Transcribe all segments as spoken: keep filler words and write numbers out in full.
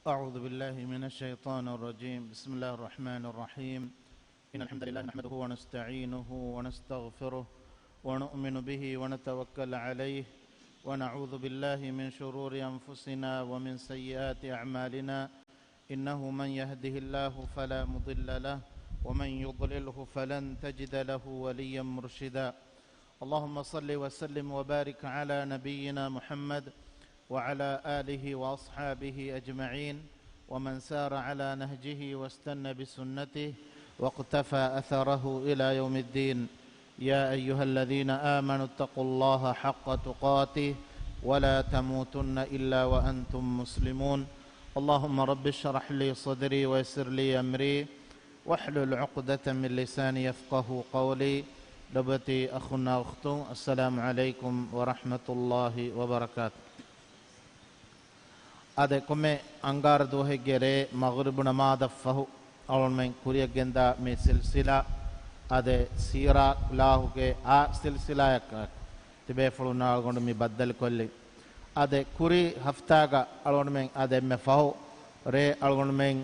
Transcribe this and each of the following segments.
أعوذ بالله من الشيطان الرجيم. بسم الله الرحمن الرحيم. إن الحمد لله نحمده ونستعينه ونستغفره ونؤمن به ونتوكل عليه ونعوذ بالله من شرور أنفسنا ومن سيئات أعمالنا. إنه من يهده الله فلا مضل له ومن يضلله فلن تجد له وليا مرشدا. اللهم صل وسلم وبارك على نبينا محمد وعلى آله وأصحابه أجمعين ومن سار على نهجه واستن بسنته واقتفى أثره إلى يوم الدين. يا أيها الذين آمنوا اتقوا الله حق تقاته ولا تموتن إلا وأنتم مسلمون. اللهم رب اشرح لي صدري ويسر لي أمري واحلل عقدة من لساني يفقهوا قولي. ލޮބުވެތި އަޚުންނާ އުޚްތުން، السلام عليكم ورحمة الله وبركاته. އާދެ، ކޮންމެ އަންގާރަ ދުވަހެއްގެ ރޭ މަޣްރިބު ނަމާދަށް ފަހު އަޅުގަނޑުމެން ކުރިއަށް ގެންދާ މި ސިލްސިލާ، އާދެ، ސީރާ ކުލާހުގެ އާ ސިލްސިލާއަކަށް ތިބޭފުޅުންނާ އަޅުގަނޑު މި ބައްދަލުކޮށްލީ. އާދެ، ކުރީ ހަފްތާގަ އަޅުގަނޑުމެން އާދެ، އެންމެ ފަހު ރޭ އަޅުގަނޑުމެން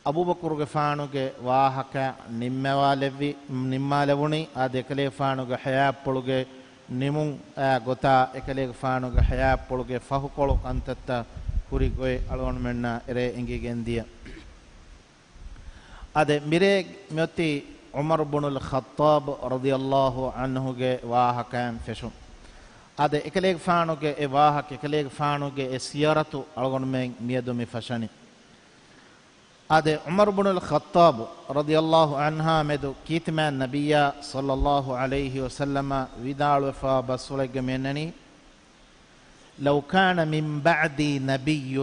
އަބޫބަކުރުގެފާނުގެ ވާހަކަ ނިންމަވާލެއްވި، ނިންމާލެވުނީ، އާދެ، އެކަލޭގެފާނުގެ ޙަޔާތްޕުޅުގެ ނިމުން އާ ގޮތާ، އެކަލޭގެފާނުގެ ޙަޔާތްޕުޅުގެ ފަހުކޮޅު ކަންތައްތައް ކުރި ގޮތް އަޅުގަނޑުމެންނަށް އެރޭ އެނގިގެން ދިޔަ. އާދެ، މިރޭ މިއޮތީ ޢުމަރު ބުނުލް ޚައްޠާބު ރަޟިޔަﷲ ޢަންހުގެ ވާހަކައިން ފެށުން. އާދެ، އެކަލޭގެފާނުގެ އެ ވާހަކަ، އެކަލޭގެފާނުގެ އެ ސިޔަރަތު އަޅުގަނޑުމެން މިއަދު މި ފަށަނީ. އާދެ، ޢުމަރު ބުނުލް ޚައްޠާބު ރަޟިޔަﷲ ޢަންހާ މެދު ކީރިތިމާ ނަބިއްޔާ ޞައްލަﷲ ޢަލައިހި ވަސައްލަމަ ވިދާޅުވެފާ ބަސްފުޅެއްގަ މިއަންނަނީ، لو كان من بعدي نبي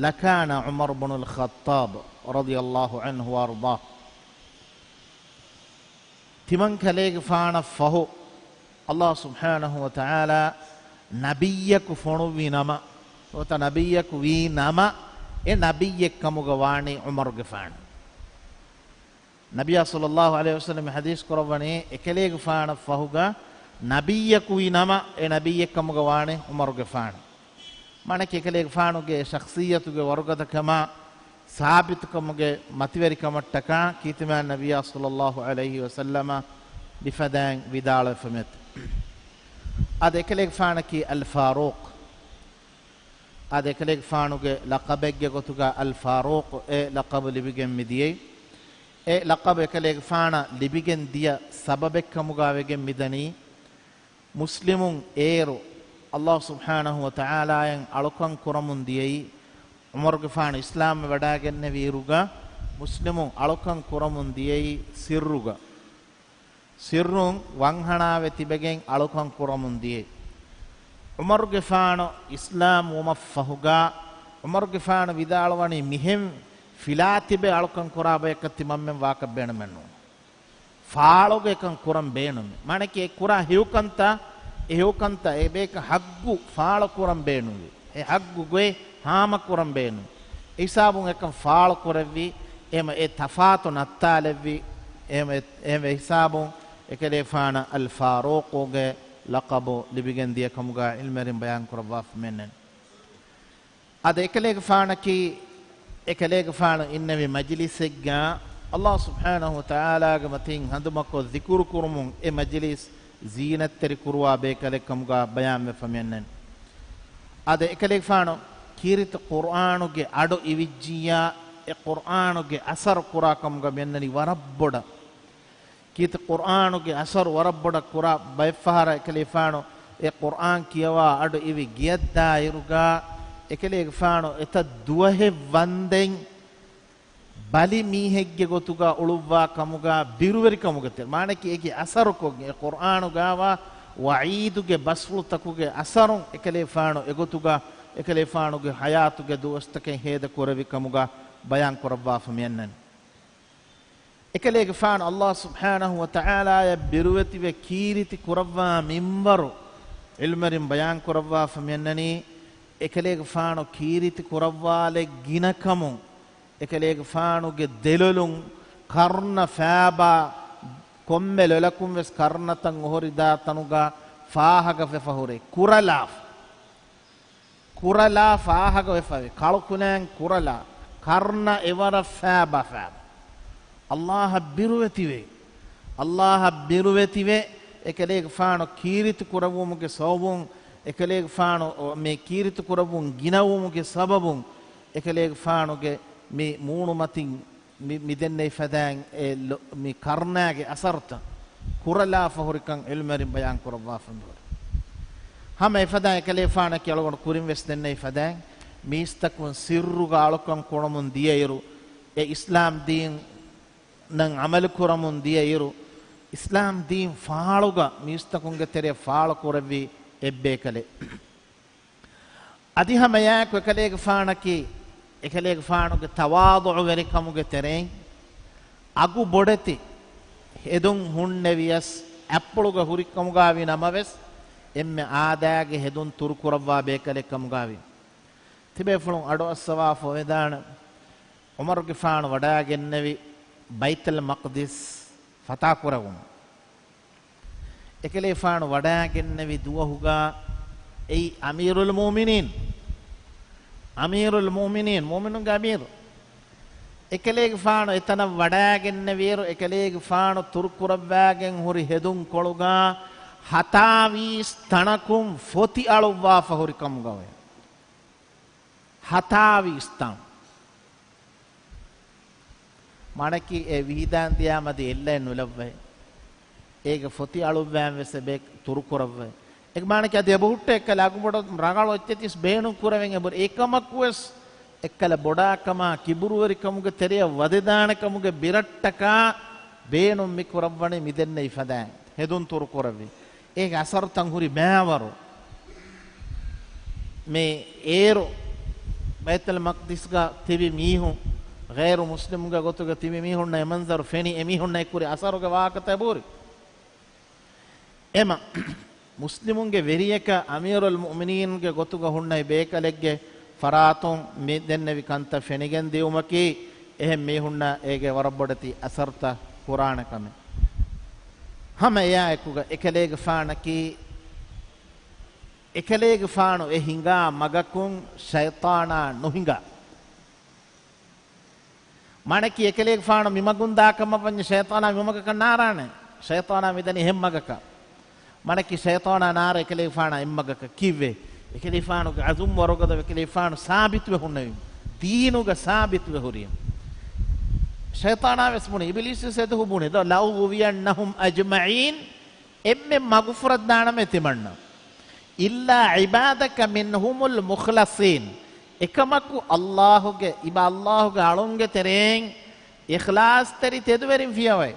لكان عمر بن الخطاب رضي الله عنه وأرضاه. ތިމަން ކަލޭގެފާނަށް ފަހު، ﷲ ސުބްޙާނަހު ވަތަޢާލާ ނަބިއްޔަކު ފޮނުއްވި ނަމަ، ނުވަތަ ނަބިއްޔަކު ވީ ނަމަ، އެ ނަބިއްޔެއްކަމުގަ ވާނީ ޢުމަރުގެފާނު. ނަބިއްޔާ ޞައްލަﷲ ޢަލައިހި ވަސައްލަމަ ޙަދީޘް ކުރައްވަނީ، އެކަލޭގެފާނަށް ފަހުގަ ނަބިއްޔަކު ވީ ނަމަ، އެ ނަބިއްޔެއްކަމުގަ ވާނީ ޢުމަރުގެފާނު. މާނައަކީ އެކަލޭގެފާނުގެ ޝަޚްޞިއްޔަތުގެ ވަރުގަދަކަމާ، ސާބިތުކަމުގެ މަތިވެރިކަމަށްޓަކާ ކީރިތިމާ ނަބިއްޔާ ޞައްލަﷲ ޢަލައިހި ވަސައްލަމަ މިފަދައިން ވިދާޅުވެފަ މިއޮތީ. އާދެ، އެކަލޭގެފާނަކީ އަލް ފާރޫޤް. އާދެ، އެކަލޭގެފާނުގެ ލަޤަބެއްގެ ގޮތުގަ އަލް ފާރޫޤް އެ ލަޤަބު ލިބިގެން މިދިޔައީ. އެ ލަޤަބު އެކަލޭގެފާނަށް ލިބިގެން ދިޔަ ސަބަބެއްކަމުގަ ވެގެން މިދަނީ، މުސްލިމުން އޭރު ﷲ ސުބްޙާނަހު ވަތަޢާލާއަށް އަޅުކަން ކުރަމުން ދިޔައީ، ޢުމަރުގެފާނު އިސްލާމްވެ ވަޑައިގެންނެވި އިރުގަ މުސްލިމުން އަޅުކަން ކުރަމުން ދިޔައީ ސިއްރުގަ. ސިއްރުން ވަންހަނާވެ ތިބެގެން އަޅުކަން ކުރަމުން ދިޔައީ. ޢުމަރުގެފާނު އިސްލާމް ވުމަށްފަހުގަ، ޢުމަރުގެފާނު ވިދާޅުވަނީ، މިހެން ފިލާތިބެ އަޅުކަން ކުރާ ބަޔަކަށް ތިމަންމެން ވާކަށް ބޭނުމެއްނޫން. ފާޅުގަ އެކަން ކުރަން ބޭނުމޭ. މާނައަކީ އެ ކުރާ ހެޔޮކަންތައް، އެ ހެޔޮކަންތައް އެ ބަޔަކަށް ޙައްޤު ފާޅު ކުރަން ބޭނުންވޭ. އެ ޙައްޤު ގޮތް ހާމަ ކުރަން ބޭނުން. އެ ހިސާބުން އެކަން ފާޅު ކުރެއްވި، އެހެމަ އެ ތަފާތު ނައްތާލެއްވި، އެހެމަ އެ، އެހެމަ އެ ހިސާބުން އެކަލޭގެފާނަށް އަލް ފާރޫޤުގެ ލަޤަބު ލިބިގެން ދިޔަ ކަމުގަ ޢިލްމުވެރިން ބަޔާން ކުރައްވާފަ މިއަންނަނީ. އަދި އެކަލޭގެފާނަކީ، އެކަލޭގެފާނު އިންނެވި މަޖިލިސެއްގަ ﷲ ސުބްޙާނަހު ވަތަޢާލާގެ މަތިން ހަނދުމަކޮށް ޛިކުރު ކުރުމުން އެ މަޖިލިސް ޒީނަތްތެރި ކުރުވާ ބޭކަލެއް ކަމުގަ ބަޔާންވެފަ މިއަންނަނީ. އަދި އެކަލޭގެފާނު ކީރިތި ޤުރްއާނުގެ އަޑު އިވިއްޖިއްޔާ، އެ ޤުރްއާނުގެ އަސަރު ކުރާ ކަމުގަ މިއަންނަނީ ވަރަށް ބޮޑަށް. ކީރިތި ޤުރްއާނުގެ އަސަރު ވަރަށް ބޮޑަށް ކުރާ ބައެއްފަހަރަށް އެކަލޭގެފާނު އެ ޤުރްއާން ކިޔަވާ އަޑު އިވި ގެއަށްދާއިރުގަ، އެކަލޭގެފާނު އެތައް ދުވަހެއް ވަންދެން ބަލި މީހެއްގެ ގޮތުގަ އުޅުއްވާ ކަމުގަ ބިރުވެރިކަމުގެ ތެރެ، މާނައަކީ އޭގެ އަސަރުކޮށް، އެ ޤުރްއާނުގަވާ ވަޢީދުގެ ބަސްފުޅުތަކުގެ އަސަރުން އެކަލޭގެފާނު އެގޮތުގަ އެކަލޭގެފާނުގެ ޙަޔާތުގެ ދުވަސްތަކެއް ހޭދަ ކުރެއްވި ކަމުގަ ބަޔާން ކުރައްވާފަ މިއަންނަނީ. އެކަލޭގެފާނު ﷲ ސުބްޙާނަހު ވަތަޢާލާއަށް ބިރުވެތިވެ ކީރިތި ކުރައްވާ މިންވަރު ޢިލްމުވެރިން ބަޔާން ކުރައްވާފަ މިއަންނަނީ، އެކަލޭގެފާނު ކީރިތި ކުރައްވާލެއް ގިނަކަމުން، އެކަލޭގެފާނުގެ ދެލޮލުން ކަރުނަ ފާބާ، ކޮންމެ ލޮލަކުން ވެސް ކަރުނަތައް އޮހޮރިދާ ތަނުގަ ފާހަގަވެފަ ހުރޭ، ކުރަލާފަ. ކުރަލާ ފާހަގަވެފަވި، ކަޅުކުލައިން ކުރަލާ، ކަރުނަ އެވަރަށް ފާބާ ފާބާ. އައްލާހަށް ބިރުވެތިވެ، އައްލާހަށް ބިރުވެތިވެ، އެކަލޭގެފާނު ކީރިތި ކުރެއްވުމުގެ ސަބަބުން، އެކަލޭގެފާނު މި ކީރިތި ކުރެއްވުން ގިނަވުމުގެ ސަބަބުން، އެކަލޭގެފާނުގެ މި މޫނުމަތިން މި، މި ދެންނެވި ފަދައިން އެ ލޮ-، މި ކަރުނައިގެ އަސަރުތައް ކުރަލާފަ ހުރިކަން ޢިލްމުވެރިން ބަޔާން ކުރައްވާފަ މިހުރި. ހަމަ އެފަދައިން އެކަލޭގެފާނަކީ އަޅުގަނޑު ކުރިން ވެސް ދެންނެވި ފަދައިން މީސްތަކުން ސިއްރުގަ އަޅުކަން ކުރަމުން ދިޔައިރު، އެ އިސްލާމް ދީން ނަން ޢަމަލު ކުރަމުން ދިޔައިރު، އިސްލާމް ދީން ފާޅުގަ މީސްތަކުންގެ ތެރެއަށް ފާޅު ކުރެއްވި އެއްބޭކަލެއް. އަދި ހަމައެއާއެކު އެކަލޭގެފާނަކީ، އެކަލޭގެފާނުގެ ތަވާޟުޢުވެރިކަމުގެ ތެރެއިން އަގު ބޮޑެތި ހެދުން ހުންނެވިޔަސް، އަތްޕުޅުގަ ހުރިކަމުގާވި ނަމަވެސް، އެންމެ އާދައިގެ ހެދުން ތުރުކުރައްވާ ބޭކަލެއްކަމުގާވި. ތިބޭފުޅުން އަޑުއައްސަވާފަ އޮވެދާނެ. ޢުމަރުގެފާނު ވަޑައިގެންނެވި ބައިތުލް މަޤްދިސް ފަތާކުރެވުނު. އެކަލޭގެފާނު ވަޑައިގެންނެވި ދުވަހުގަ އެއީ އަމީރުލް މުއުމިނީން، އަމީރުލް މުއުމިނީން، މުއުމިނުންގެ އަމީރު. އެކަލޭގެފާނު އެތަނަށް ވަޑައިގެންނެވިއިރު، އެކަލޭގެފާނު ތުރުކުރައްވާގެން ހުރި ހެދުންކޮޅުގަ ހަތާވީސް ތަނަކުން ފޮތި އަޅުއްވާފަ ހުރި ކަމުގަ އޮތް. ހަތާވީސް ތަން. މާނައަކީ އެ ވިހިދާން ދިޔާމަދި އެއްލައެއް ނުލައްވައެއް. އޭގެ ފޮތި އަޅުއްވާން ވެސް އެބަ ތުރުކުރައްވައެއް. އެ މާނައަކީ އަދި އެބަހުއްޓޭ އެއްކަލަ އަގުބޮޑު ރަނގަޅު އެއްޗެތިސް ބޭނުން ކުރެވެން އެބުރި. އެކަމަކުވެސް އެއްކަލަ ބޮޑާކަމާ ކިބުރުވެރިކަމުގެ ތެރެއަށް ވަދެދާނެ ކަމުގެ ބިރައްޓަކާ ބޭނުން މި ކުރައްވަނީ މި ދެންނެވި ފަދައިން. ހެދުން ތުރުކުރެއްވި. އޭގެ އަސަރުތައް ހުރި ބައިވަރު. މި އޭރު ބައިތުލް މަޤްދިސްގަ ތިބި މީހުން، ޣައިރު މުސްލިމުންގެ ގޮތުގަ ތިބި މީހުންނަށް އެ މަންޒަރު ފެނި، އެމީހުންނަށް އެ ކުރި އަސަރުގެ ވާހަކަތައް އެބަހުރި. އެމަ، މުސްލިމުންގެ ވެރިޔަކަށް އަމީރުލް މުއުމިނީންގެ ގޮތުގަ ހުންނަ ބޭކަލެއްގެ ފަރާތުން މި ދެންނެވި ކަންތައް ފެނިގެން ދިއުމަކީ، އެހެން މީހުންނަށް އޭގެ ވަރަށް ބޮޑެތި އަސަރުތައް ކުރާނެ ކަމެއް. ހަމަ އެއާއެކުގަ އެކަލޭގެފާނަކީ، އެކަލޭގެފާނު އެ ހިނގާ މަގަކުން ޝައިޠާނާ ނުހިނގާ. މާނައަކީ އެކަލޭގެފާނު މިމަގުން ދާކަމަށް ވަންޏާ ޝައިޠާނާ މިމަގަކަށް ނާރާނެ. ޝައިޠާނާ މިދަނީ އެހެން މަގަކަށް. މާނައަކީ ޝައިޠާނާ ނާރާ އެކަލޭގެފާނާ އެއްމަގަކަށް. ކީއްވެ؟ އެކަލޭގެފާނުގެ ޢަޒުމް ވަރުގަދަ، އެކަލޭގެފާނު ސާބިތުވެ ހުންނެވީމަ. ދީނުގަ ސާބިތުވެ ހުރީމަ. ޝައިޠާނާ ވެސް ބުނި، އިބިލީސް ވެސް އެދުހު ބުނި، ދޯ، لَأُغْوِيَنَّهُمْ أَجْمَعِينَ، އެންމެން މަގުފުރައްދާނަމޭ ތިމަންނަ. إِلَّا عِبَادَكَ مِنْهُمُ الْمُخْلَصِينَ. އެކަމަކު އައްލާހުގެ، އިބަ އައްލާހުގެ އަޅުންގެ ތެރެއިން އިޚްލާޞްތެރި ތެދުވެރިން ފިޔަވައި.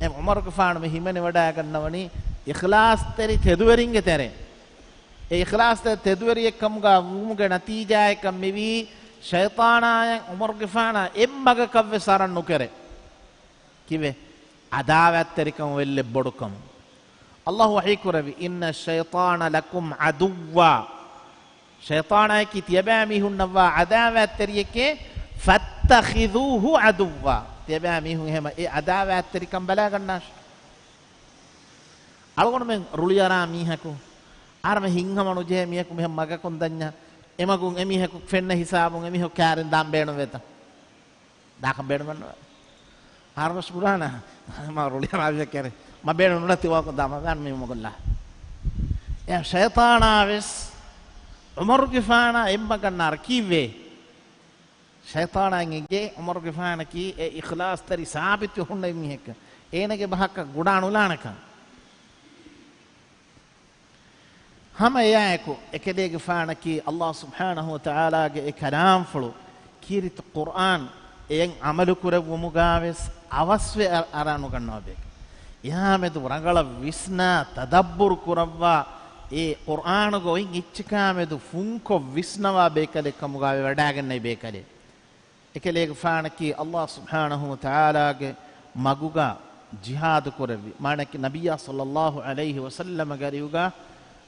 އެ ޢުމަރުގެފާނު މި ހިމެނިވަޑައިގަންނަވަނީ އިޚްލާޞްތެރި ތެދުވެރިންގެ ތެރެއިން. އެ އިޚްލާޞްތެރި ތެދުވެރިއެއްކަމުގަ ވުމުގެ ނަތީޖާއަކަށް މިވީ، ޝައިޠާނާއަށް ޢުމަރުގެފާނާ އެއްމަގަކަށްވެސް އަރަން ނުކެރޭ. ކީއްވެ؟ ޢަދާވާތްތެރިކަން އޮތްލެއް ބޮޑުކަމު. އައްލާހު ވަޙީކުރެއްވި، إِنَّ الشَّيْطَانَ لَكُمْ عَدُوٌّ. ޝައިޠާނާއަކީ ތިޔަބައިމީހުންނަށްވާ ޢަދާވާތްތެރިއެކޭ، فَاتَّخِذُوهُ عَدُوًّا. ތިޔަބައިމީހުން އެހެމަ އެ ޢަދާވާތްތެރިކަން ބަލާގަންނާށި. އަޅުގަނޑުމެން ރުޅިއަރާ މީހަކު، އަހަރުމެން ހިތްހަމަ ނުޖެހޭ މީހަކު މިހެން މަގަކުން ދަންޏާ، އެމަގުން އެމީހަކު ފެންނަ ހިސާބުން އެމީހަކު ކާރިން ދާން ބޭނުންވޭތަ؟ ދާކަށް ބޭނުމެއްނުވޭ. އަހަރުމެން ބުރާނަ، މަ ރުޅިއަރާ މީހަކަށް ކެރެ، މަ ބޭނުން ނުނަތި ވާކު ދާ މަ ބޭނު މީ މަގުން ލާ. އެ ޝައިޠާނާ ވެސް ޢުމަރުގެފާނާ އެއްމަގަށް ނާރާ ކީއްވެ؟ ޝައިޠާނާއަށް އެނގޭ ޢުމަރުގެފާނަކީ އެ އިޚްލާޞްތެރި ސާބިތު ހުންނެވި މީހެއްކަން. އޭނަގެ ބަހަކަށް ގުޑާ ނުލާނެކަން. ހަމަ އެއާއެކު އެކަލޭގެފާނަކީ އައްލާހު ސުބްޙާނަހު ވަތަޢާލާގެ އެ ކަލާމްފުޅު ކީރިތި ޤުރްއާން އެއަށް ޢަމަލު ކުރެއްވުމުގާވެސް އަވަސްވެ އަ-، އަރާ ނުގަންނަވާ ބޭކަލެއް. އެހާމެދު ރަނގަޅަށް ވިސްނާ ތަދައްބުރު ކުރައްވާ އެ ޤުރްއާނުގަ އޮތް އެއްޗަކާމެދު ފުންކޮށް ވިސްނަވާ ބޭކަލެއް ކަމުގާވެ ވަޑައިގެންނެވި ބޭކަލެއް. އެކަލޭގެފާނަކީ އައްލާހު ސުބްޙާނަހު ވަތަޢާލާގެ މަގުގަ ޖިހާދު ކުރެއްވި، މާނައަކީ ނަބިއްޔާ ޞައްލައްލާހު ޢަލައިހި ވަސައްލަމަގެ އަރިހުގަ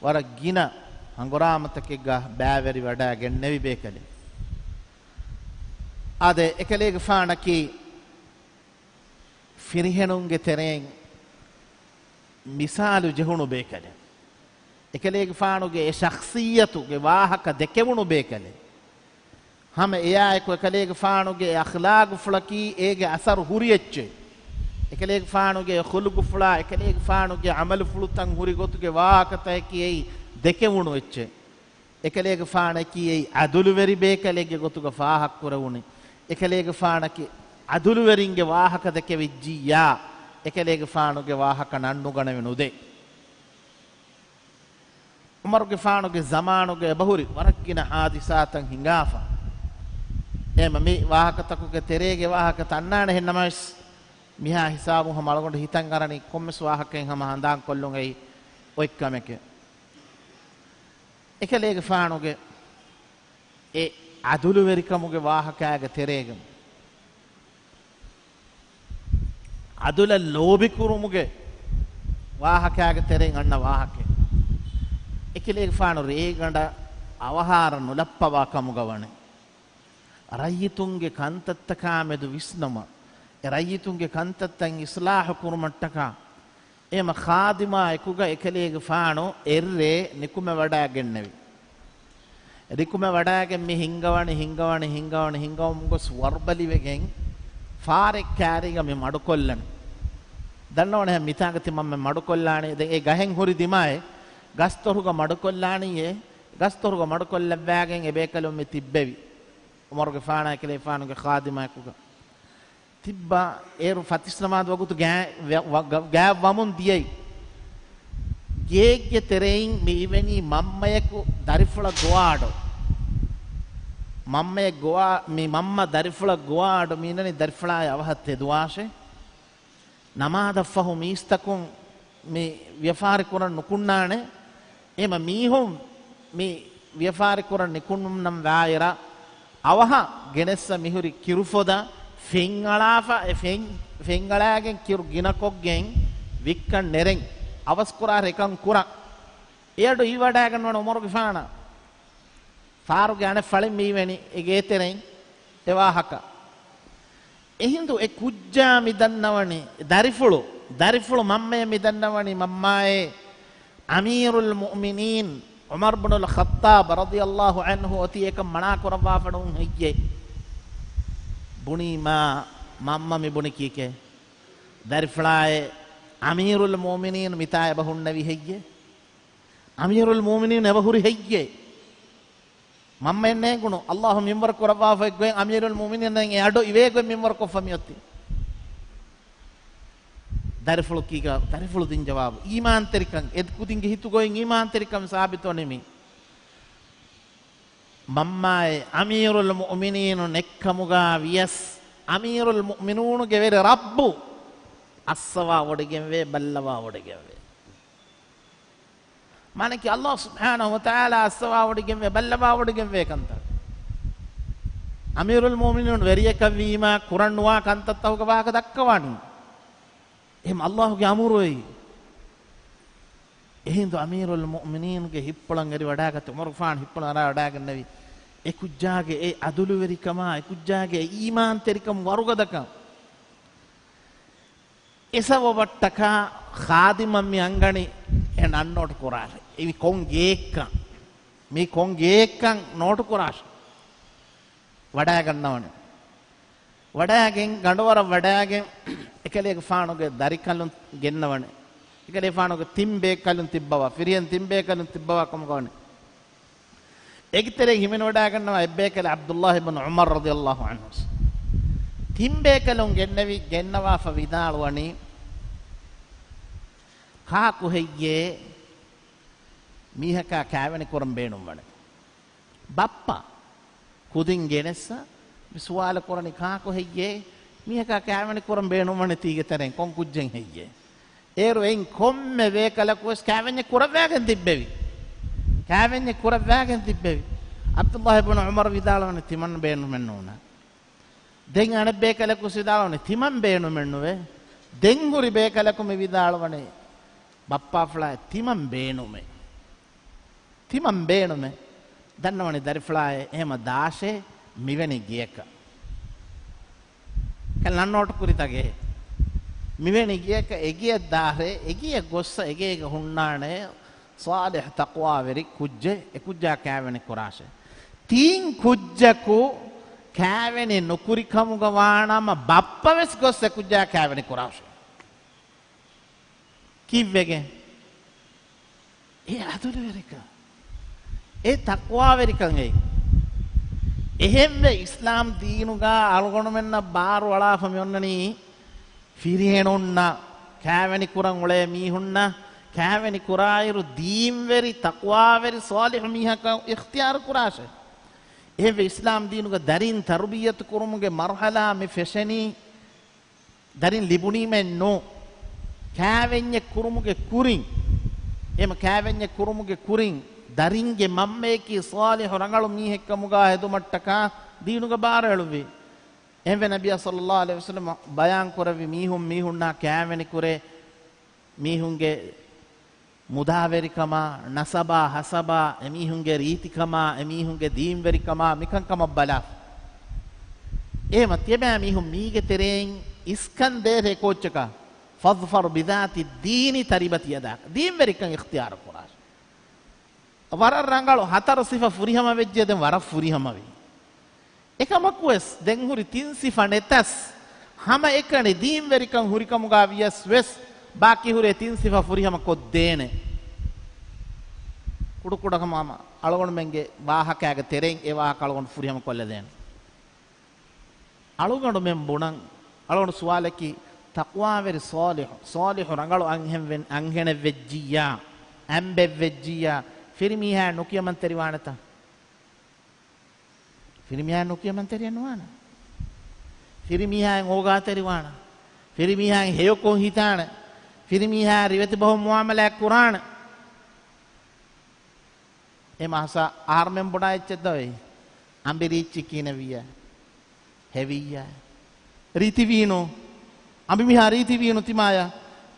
ވަރަށް ގިނަ ހަނގުރާމަތަކެއްގަ ބައިވެރިވަޑައިގެންނެވި ބޭކަލެއް. އާދެ، އެކަލޭގެފާނަކީ ފިރިހެނުންގެ ތެރެއިން މިސާލު ޖެހުނު ބޭކަލެއް. އެކަލޭގެފާނުގެ އެ ޝަޚްޞިއްޔަތުގެ ވާހަކަ ދެކެވުނު ބޭކަލެއް. ހަމަ އެޔާއެކު އެކަލޭގެފާނުގެ އެ އަޚްލާގުފުޅަކީ އޭގެ އަސަރު ހުރި އެއްޗެއް. އެކަލޭގެފާނުގެ ޚުލުޤުފުޅާ، އެކަލޭގެފާނުގެ ޢަމަލުފުޅުތައް ހުރި ގޮތުގެ ވާހަކަތަކަކީ އެއީ ދެކެވުނު އެއްޗެއް. އެކަލޭގެފާނަކީ އެއީ ޢަދުލުވެރި ބޭކަލެއްގެ ގޮތުގަ ފާހަގަކުރެވުނީ. އެކަލޭގެފާނަކީ ޢަދުލުވެރިންގެ ވާހަކަ ދެކެވިއްޖިއްޔާ، އެކަލޭގެފާނުގެ ވާހަކަ ނަންނުގަނެވި ނުދޭ. ޢުމަރުގެފާނުގެ ޒަމާނުގަ އެބަހުރި ވަރަށް ގިނަ ޙާދިސާތައް ހިނގާފަ. އެހެންމަ މި ވާހަކަތަކުގެ ތެރޭގެ ވާހަކަ ތަންނާނެ ހެންނަމަވެސް، މިހާ ހިސާބުން ހަމަ އަޅުގަނޑު ހިތަށް އަރަނީ ކޮންމެސް ވާހަކައެއް ހަމަ ހަނދާންކޮށްލުން އެއީ އޮތް ކަމެކޭ. އެކަލޭގެފާނުގެ އެ ޢަދުލުވެރިކަމުގެ ވާހަކާގެ ތެރޭގަ، ޢަދުލަށް ލޯބިކުރުމުގެ ވާހަކާގެ ތެރެއިން އަންނަ ވާހަކައެއް. އެކަލޭގެފާނު ރޭގަނޑަށް އަވަހާރަ ނުލައްޕަވާ ކަމުގަ ވަނީ. ރައްޔިތުންގެ ކަންތައްތަކާމެދު ވިސްނުމަށް، އެ ރައްޔިތުންގެ ކަންތައްތައް އިޞްލާޙު ކުރުމަށްޓަކާ، އެހެމަ ޚާދިމާ އެކުގަ އެކަލޭގެފާނު އެއްރޭ ނިކުމެވަޑައިގެންނެވި. ނިކުމެވަޑައިގެން މި ހިންގަވަނި، ހިންގަވަނި، ހިންގަވަނި، ހިންގަވަމުން ގޮސް ވަރުބަލިވެގެން ފާރެއް ކާރީގަ މި މަޑުކޮށްލަނީ. ދަންނަވަނީ މިތާގަ ތިމަންމެން މަޑުކޮށްލާނީ. ދެން އެ ގަހެއް ހުރި ދިމާއެއް، ގަސްތޮރުގަ މަޑުކޮށްލާނީއޭ. ގަސްތޮރުގަ މަޑުކޮށްލައްވާގެން އެބޭކަލުން މި ތިއްބެވި. ޢުމަރުގެފާނާ އެކަލޭގެފާނުގެ ޚާދިމާއެކުގަ ތިއްބާ އޭރު ފަތިސްނަމާދު ވަގުތު ގާ-، ވެ-، ވަ-، ގަ-، ގާތްވަމުން ދިޔައީ. ގޭގެ ތެރެއިން މި އިވެނީ މަންމަޔަކު ދަރިފުޅަށް ގޮވާ އަޑު. މަންމަޔަށް ގޮވާ، މި މަންމަ ދަރިފުޅަށް ގޮވާ އަޑު މީނަނީ ދަރިފުޅާއި އަވަހަށް ތެދުވާށޭ. ނަމާދަށްފަހު މީސްތަކުން މި ވިޔަފާރި ކުރަން ނުކުންނާނެ. އެހެމަ މީހުން މި ވިޔަފާރި ކުރަން ނިކުންނަން ވާއިރަށް، އަވަހަށް ގެނެއްސަ މިހުރި ކިރުފޮދަށް ފެންއަޅާފަ، އެ ފެން، ފެންއަޅާގެން ކިރު ގިނަކޮށްގެން ވިއްކަން ނެރެން، އަވަސްކުރާ ރެކަން ކުރަން. އެއަޑު އިވަޑައިގަންނަވަން ޢުމަރުގެފާނަށް. ފާރުގެ އަނެއް ފަޅިން މިއިވެނީ އެ ގޭތެރެއިން އެ ވާހަކަ. އެހިނދު އެ ކުއްޖާ މި ދަންނަވަނީ، ދަރިފުޅު، ދަރިފުޅު މަންމަޔަށް މި ދަންނަވަނީ، މަންމާއޭ، އަމީރުލް މުއުމިނީން ޢުމަރު ބުނުލް ޚައްޠާބް ރަޟިޔަﷲ ޢަންހު އޮތީ އެކަން މަނާ ކުރައްވާފަ ނޫން ހެއްޔޭ؟ ބުނީމާ، މަންމަ މި ބުނި ކީކޭ؟ ދަރިފުޅާއޭ، އަމީރުލް މުއުމިނީން މިތާ އެބަ ހުންނެވި ހެއްޔޭ؟ އަމީރުލް މުއުމިނީން އެބަ ހުރި ހެއްޔޭ؟ މަންމައެއް ނޭނގުނު، ﷲ މިންވަރު ކުރައްވާފައި ގޮތް އަމީރުލް މުއުމިނީން އެ އަޑު އިވޭ ގޮތް މިންވަރު ކޮށްފަ މިއޮތީ. ދަރިފުޅު ކީކަ، ދަރިފުޅު ދިން ޖަވާބު. އީމާންތެރިކަން، އެ ކުދިންގެ ހިތުގައި އީމާންތެރިކަން ސާބިތުވަނީ މި. މަންމާއޭ، އަމީރުލް މުއުމިނީނު ނެއްކަމުގަ ވިޔަސް، އަމީރުލް މުއުމިނޫނުގެ ވެރި ރައްބު އައްސަވާ ވޮޑިގެންވޭ، ބައްލަވާ ވޮޑިގެންވޭ. މާނަކީ ﷲ ސުބްޙާނަހޫ ވަތަޢާލާ އައްސަވާ ވޮޑިގެންވޭ، ބައްލަވާ ވޮޑިގެންވޭ ކަންތައް. އަމީރުލް މުއުމިނީނު ވެރިޔަކަށް ވީމާ، ކުރަން ނުވާ ކަންތައްތަކުގެ ވާހަކަ ދައްކަވާނީ. އެހެން ﷲގެ އަމުރު އެއީ. އެހިނދު އަމީރުލް މުއުމިނީންގެ ހިއްޕުޅަށް އެރިވަޑާގަތީ، ޢުމަރުގެފާނު ހިއްޕުޅަށް އަރާ ވަޑާގެންނެވި. އެ ކުއްޖާގެ އެ ޢަދުލުވެރިކަމާ، އެ ކުއްޖާގެ އެ އީމާންތެރިކަމު ވަރުގަދަކަން. އެ ސަބަބަށްޓަކާ ޚާދިމަށް މި އަންގަނީ އެ ނަން ނޯޓު ކުރާށޭ. އެ މި ކޮން ގެއެއްކަން، މި ކޮން ގެއެއްކަން ނޯޓު ކުރާށޭ. ވަޑާގަންނަވަނީ. ވަޑާގެން، ގަނޑުވަރަށް ވަޑާގެން، އެކަލޭގެފާނުގެ ދަރިކަލުން ގެންނަވަނީ. އެކަލޭގެފާނުގެ ތިން ބޭކަލުން ތިއްބަވާ، ފިރިހެން ތިން ބޭކަލުން ތިއްބަވާ ކަމުގަ ވަނީ. އޭގެ ތެރެއިން ހިމެނިވަޑާގަންނަވާ އެއްބޭކަލެއް ޢަބްދުﷲ ބިން ޢުމަރު ރަޟިޔަﷲ ޢަންހު. ތިން ބޭކަލުން ގެންނެވި، ގެންނަވާފަ ވިދާޅުވަނީ، ކާކު ހެއްޔޭ މީހަކާ ކާވެނި ކުރަން ބޭނުންވަނީ؟ ބައްޕަ. ކުދިން ގެނެއްސަ މި ސުވާލު ކުރަނީ، ކާކު ހެއްޔޭ މީހަކާ ކާވެނި ކުރަން ބޭނުންވަނީ ތީގެ ތެރެއިން ކޮން ކުއްޖެއް ހެއްޔޭ؟ އޭރު އެއިން ކޮންމެ ބޭކަލަކު ވެސް ކާވެންޏެއް ކުރައްވާގެން ތިއްބެވި. ކާވެންޏެއް ކުރައްވާގެން ތިއްބެވި. ޢަބްދުﷲ ބިން ޢުމަރު ވިދާޅުވަނީ ތިމަން ބޭނުމެއް ނޫނޭ. ދެން އަނެއް ބޭކަލަކު ވެސް ވިދާޅުވަނީ ތިމަން ބޭނުމެއް ނުވޭ. ދެން ހުރި ބޭކަލަކު މި ވިދާޅުވަނީ ބައްޕާފުޅާ ތިމަން ބޭނުމޭ. ތިމަން ބޭނުމޭ. ދަންނަވަނީ ދަރިފުޅާއޭ އެހެމަ ދާށޭ މިވެނި ގެޔަކަށް. ކަލް ނަން ނޯޓު ކުރިތަ ގެ. މިވެނި ގެޔަކަށް އެގެޔަށް ދާށޭ، އެގެޔަށް ގޮއްސަ އެގޭގަ ހުންނާނޭ. ޞާލިޙު ތަޤްވާވެރި ކުއްޖެއް އެކުއްޖާ ކާވެނި ކުރާށޭ. ތިން ކުއްޖަކު ކާވެނި ނުކުރި ކަމުގަ ވާނަމަ ބައްޕަ ވެސް ގޮސް އެކުއްޖާ ކާވެނި ކުރާށޭ. ކީއްވެގެން؟ އެ އަދުލުވެރިކަން. އެ ތަޤްވާވެރިކަން އެއީ. އެހެންވެ އިސްލާމް ދީނުގަ އަޅުގަނޑުމެންނަށް ބާރުއަޅާފަ މިއޮންނަނީ ފިރިހެނުންނަށް، ކާވެނި ކުރަން އުޅޭ މީހުންނަށް، ކާވެނި ކުރާއިރު ދީންވެރި، ތަޤްވާވެރި، ޞާލިޙު މީހަކަށް އިޚްތިޔާރު ކުރާށޭ. އެހެންވެ އިސްލާމް ދީނުގަ ދަރިން ތަރުބިއްޔަތު ކުރުމުގެ މަރުޙަލާ މި ފެށެނީ ދަރިން ލިބުނީމެއް ނޫން. ކާވެންޏެއް ކުރުމުގެ ކުރިން، އެމަ ކާވެންޏެއް ކުރުމުގެ ކުރިން، ދަރިންގެ މަންމައަކީ ޞާލިޙު ރަނގަޅު މީހެއްކަމުގަ ހެދުމަށްޓަކާ ދީނުގަ ބާރުއެޅުއްވި. އެހެންވެ ނަބިއްޔާ ޞައްލައްލާހު ޢަލައިހި ވަސައްލަމަ ބަޔާން ކުރެއްވި މީހުން މީހުންނާ ކާވެނި ކުރޭ މީހުންގެ މުދާވެރިކަމާ، ނަސަބާ ހަސަބާ، އެމީހުންގެ ރީތިކަމާ، އެމީހުންގެ ދީންވެރިކަމާ، މިކަންކަމަށް ބަލާ. އެހެމަ ތިޔަބައިމީހުން މީގެ ތެރެއިން އިސްކަން ދޭށޭ ކޯއްޗަކަށް، فاظفر بذات الدين تربت يداك. ދީންވެރިކަން އިޚްތިޔާރު ކުރާށޭ. ވަރަށް ރަނގަޅު ހަތަރު ސިފަ ފުރިހަމަ ވެއްޖެ، ދެން ވަރަށް ފުރިހަމަވީ. އެކަމަކުވެސް ދެން ހުރި ތިން ސިފަ ނެތަސް، ހަމައެކަނި ދީންވެރިކަން ހުރިކަމުގަ ވިޔަސް ވެސް، ބާކީ ހުރި އެ ތިން ސިފަ ފުރިހަމަ ކޮށްދޭނެ. ކުޑަކުޑަ ހަމަ ހަމަ އަޅުގަނޑުމެންގެ ވާހަކައިގެ ތެރެއިން އެ ވާހަކަ އަޅުގަނޑު ފުރިހަމަ ކޮށްލަދޭނެ. އަޅުގަނޑުމެން ބުނަން، އަޅުގަނޑު ސުވާލަކީ، ތަޤްވާވެރި ޞާލިޙު، ޞާލިޙު ރަނގަޅު އަންހެންވެ-، އަންހެނެއްވެއްޖިއްޔާ، އަނބެއްވެއްޖިއްޔާ، ފިރިމީހާ ނުކިޔަމަންތެރިވާނެތަ؟ ފިރިމީހާ ނުކިޔަމަންތެރިއެއް ނުވާނެ. ފިރިމީހާއިން އޯގާތެރިވާނެ. ފިރިމީހާއިން ހެޔޮކޮށް ހިތާނެ. ފިރިމީހާ ރިވެތި ބަހުން މުއާމަލާތް ކުރާނެ. އެ މަހަސާ އަހަރުމެން ބުނާ އެއްޗެއް ދޯ އެއީ. އަނބިރީއްޗި ކިހިނެއްވިއްޔާ؟ ހެވިއްޔާ؟ ރީތިވީނު. އަނބިމީހާ ރީތިވީނު ތިމާޔަށް.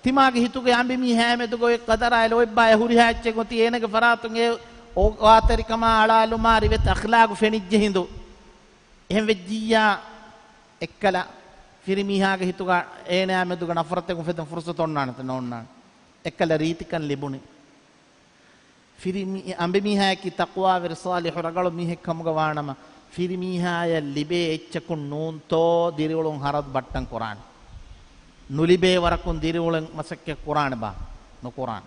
ތިމާގެ ހިތުގެ އަނބިމީހާ މެދުގަ އޮތް ޤަދަރާއި ލޯތްބާއި ހުރިހާ އެއްޗެއް އޮތީ އޭނަގެ ފަރާތުން އެ އޯގާތެރިކަމާ އަޅާލުމާ ރިވެތި އަޚްލާގު ފެނިއްޖެ ހިނދު. އެހެން ވެއްޖިއްޔާ އެއްކަލަ ފިރިމީހާގެ ހިތުގަ އޭނާ މެދުގަ ނަފްރަތެއް އުފެދުން ފުރުޞަތު އޮންނާނެތަ؟ ނޯންނާނެ. އެއްކަލަ ރީތިކަން ލިބުނީ. ފިރިމީ-، އަނބިމީހާއަކީ ތަޤްވާވެރި ޞާލިޙު ރަނގަޅު މީހެއް ކަމުގަ ވާނަމަ، ފިރިމީހާޔަށް ލިބޭ އެއްޗަކުން ނޫންތޯ ދިރިއުޅުން ހަރަދު ބައްޓަން ކުރާނެ. ނުލިބޭ ވަރަކުން ދިރިއުޅެން މަސައްކަތް ކުރާނެ ބާ؟ ނުކުރާނެ.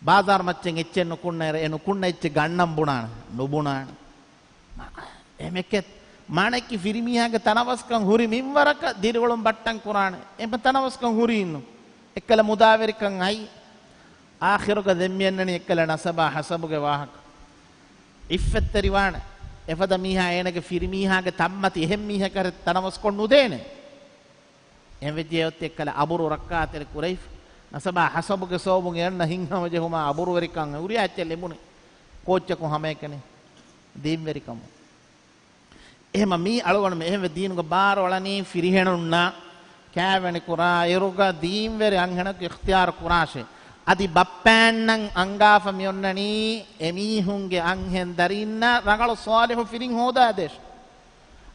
ބާޒާރު މައްޗެއް އެއްޗެއް ނުކުންނައިރު، އެ ނުކުންނަ އެއްޗެއް ގަންނަން ބުނާނެ؟ ނުބުނާނެ. އެމެކެތް މާނައަކީ ފިރިމީހާގެ ތަނަވަސްކަން ހުރި މިންވަރަކަށް ދިރިއުޅުން ބައްޓަން ކުރާނެ. އެމަ ތަނަވަސްކަން ހުރީނު. އެއްކަލަ މުދާވެރިކަން އައި. އާޚިރުގަ ދެން މިއަންނަނީ އެއްކަލަ ނަސަބާ ހަސަބުގެ ވާހަކަ. އިއްފަތްތެރިވާނެ. އެފަދަ މީހާ އޭނަގެ ފިރިމީހާގެ ތަންމަތި އެހެން މީހަކަށް ތަނަވަސްކޮށް ނުދޭނެ. އެހެންވެއްޖެ އޮތީ އެއްކަލަ އަބުރު ރައްކާތެރި ކުރެވިފަ. ނަސަބާ ހަސަބުގެ ސަބަބުން އެންނަ ހިތްހަމަޖެހުމާ އަބުރުވެރިކަން ހުރިހާ އެއްޗެއް ލިބުނީ. ކޯއްޗަކު ހަމައެކަނި ދީންވެރިކަމުން. އެހެމަ މީ އަޅުގަނޑުމެން އެހެންވެ ދީނުގަ ބާރު އަޅަނީ ފިރިހެނުންނަށް ކާވެނި ކުރާ އިރުގަ ދީންވެރި އަންހެނަކު އިޚްތިޔާރު ކުރާށޭ. އަދި ބައްޕާންނަށް އަންގާފަ މިއޮންނަނީ އެމީހުންގެ އަންހެން ދަރީންނަށް ރަނގަޅު ޞާލިޙު ފިރިން ހޯދާދޭށޭ.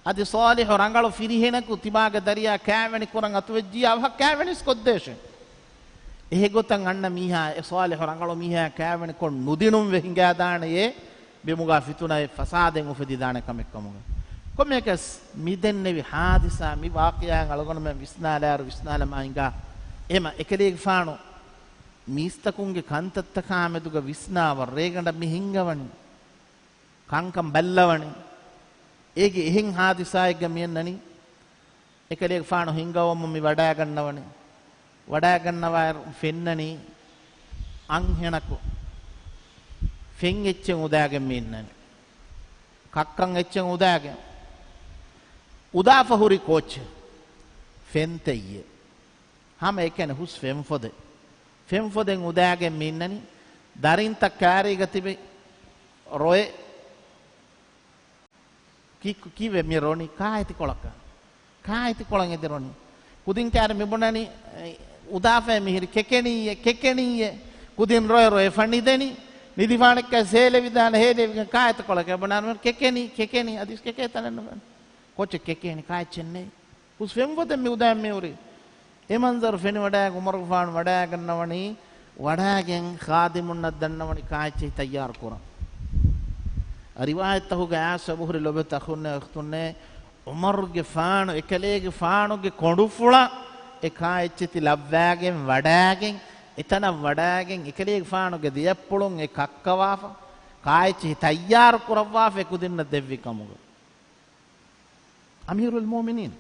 އަދި ޞާލިޙު ރަނގަޅު ފިރިހެނަކު ތިމާގެ ދަރިޔާ ކާވެނި ކުރަން އަތުވެއްޖިއްޔާ އަވަހަށް ކާވެނިވެސް ކޮށްދޭށޭ. އެހެގޮތަށް އަންނަ މީހާ އެ ޞާލިޙު ރަނގަޅު މީހާ ކާވެނި ކޮށް ނުދިނުންވެ ހިނގާދާނެޔޭ، ބިމުގާ ފިތުނައެއް ފަސާދެއް އުފެދިދާނެ ކަމެއް ކަމުގަ. ކޮންމެއަކަސް މިދެންނެވި ހާދިސާ މި ވާޤިޢާއިން އަޅުގަނޑުމެން ވިސްނާލާއިރު ވިސްނާލަމާ ހިނގާ، އެމަ އެކަލޭގެފާނު މީސްތަކުންގެ ކަންތައްތަކާ މެދުގަ ވިސްނާވަ ރޭގަނޑަށް މި ހިންގަވަނީ. ކަންކަން ބައްލަވަނީ. އޭގެ އެހެން ހާދިސާއެއްގަ މިއަންނަނީ. އެކަލޭގެފާނު ހިންގަވަމުން މި ވަޑައިގަންނަވަނީ. ވަޑައިގަންނަވާއިރު ފެންނަނީ އަންހެނަކު ފެން އެއްޗެއް އުދާގެން މި އިންނަނީ. ކައްކަން އެއްޗެއް އުދާގެން. އުދާފަ ހުރި ކޯއްޗެއް؟ ފެންތައްޔެއް. ހަމަ އެކަނި ހުސް ފެންފޮދެއް. ފެންފޮދެއް އުދާގެން މި އިންނަނީ. ދަރިންތައް ކާރީގަ ތިބި ރޮއެ. ކި-، ކި-، ކީއްވެ މި ރޮނީ؟ ކާއެތި ކޮޅަކަށް. ކާއެތި ކޮޅަށް އެދި ރޮނީ. ކުދިން ކާރި މި ބުނަނީ، އެ، އުދާފައި މިހިރި ކެކެނީއެ، ކެކެނީއެ. ކުދިން ރޮއެ ރޮއެފަ ނިދެނީ. ނިދިފާނެއްކަ ހޭލެވިދާނެ، ހޭލެވިގެން ކާއެތި ކޮޅަކަށް ބުނާނު ކެކެނީ، ކެކެނީ. އަދިސް ކެކޭ ތަނެއް ނުފެން. ކޮއްޗެއް ކެކޭނީ ކާއެއްޗެއް ނެތް. ހުސް ފެންފޮދެއް މި އުދާ މި ހުރީ. އެ މަންޒަރު ފެނިވަޑައިގެން ޢުމަރުގެފާނު ވަޑައިގަންނަވަނީ ވަޑާގެން ޚާދިމުންނަށް ދަންނަވަނީ ކާއެއްޗެހި ތައްޔާރު ކުރަން. ރިވާޔަތްތަކުގަ އާސަ ބުހުރި ލޮބެތަ އަޚުންނޭ އުޚްތުންނޭ، ޢުމަރުގެފާނު އެކަލޭގެފާނުގެ ކޮނޑުފުޅަށް އެ ކާއެއްޗެތި ލައްވާގެން ވަޑާގެން، އެތަނަށް ވަޑާގެން އެކަލޭގެފާނުގެ ދެއަތްޕުޅުން އެ ކައްކަވާފަ، ކާއެއްޗެހި ތައްޔާރު ކުރައްވާފަ އެ ކުދިންނަށް ދެއްވި ކަމުގަ. އަމީރުލް މުއުމިނީން.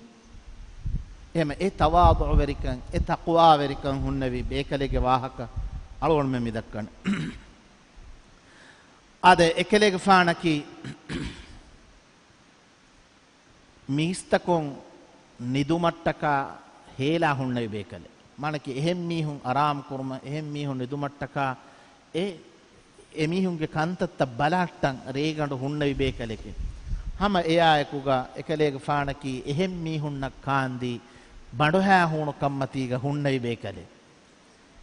އެހެމަ އެ ތަވާޟުޢުވެރިކަން، އެ ތަޤްވާވެރިކަން ހުންނެވި ބޭކަލެއްގެ ވާހަކަ އަޅުގަނޑުމެން މި ދައްކަނީ. އާދެ، އެކަލޭގެފާނަކީ މީސްތަކުން ނިދުމަށްޓަކާ ހޭލާ ހުންނެވި ބޭކަލެއް. މާނަކީ އެހެން މީހުން އަރާމް ކުރުމަށް، އެހެން މީހުން ނިދުމަށްޓަކާ އެ، އެމީހުންގެ ކަންތައްތައް ބަލަހައްޓަން ރޭގަނޑު ހުންނެވި ބޭކަލެކެވެ. ހަމަ އެއާއެކުގަ އެކަލޭގެފާނަކީ އެހެން މީހުންނަށް ކާންދީ ބަނޑުހައި ހޫނުކަންމަތީގަ ހުންނެވި ބޭކަލެއް.